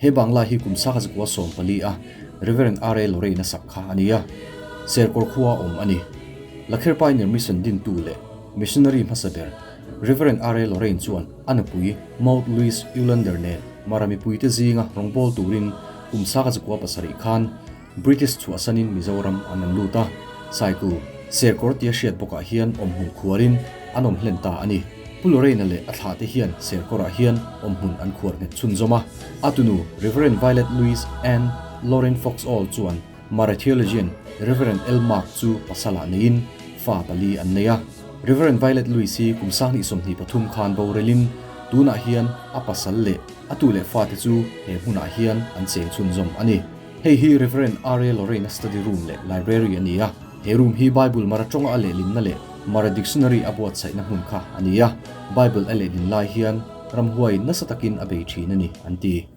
He bangla hi kum saka zakua 14 a Reverend R.A. Lorraine a sak kha a ni a, Serkawr khua awm a ni. Lakher Pioneer Mission dintu leh Missionary hmasa ber Reverend R.A. Lorraine chuan a nupui Maud Louise Eulander nen Mara mipuite zinga rawngbâwl turin kum saka zakua pasarih khan British chhuahsanin Mizoram an an lut a, Saiku, Serkawr tia hriat bawkah hian awmhmun khuarin an awm hlen ta a ni. Pu Lorraine-a leh a thlahte hian Serkawrah hian awmhmun an khuar nghet chhunzawm a. A tunu Reverend Violet Louise Ann Lorraine Foxall chuan Mara theologian Reverend L. Mark chu pasalah neiin fa pali an nei a. Reverend Violet Louise hi kum 2023 khan borelin tunah hian a pasal leh a tu leh fate chu he hmunah hian an cheng chhunzawm a ni. Hei hi Reverend R.A. Lorraine-a study room leh library a ni a. He room hi Bible Mara tawnga a lehlinna leh Mara dictionary a buatsaihna hmun kha a ni a. Bible a lehlin lai hian ramhuai nasa takin a bei thin a ni, an ti.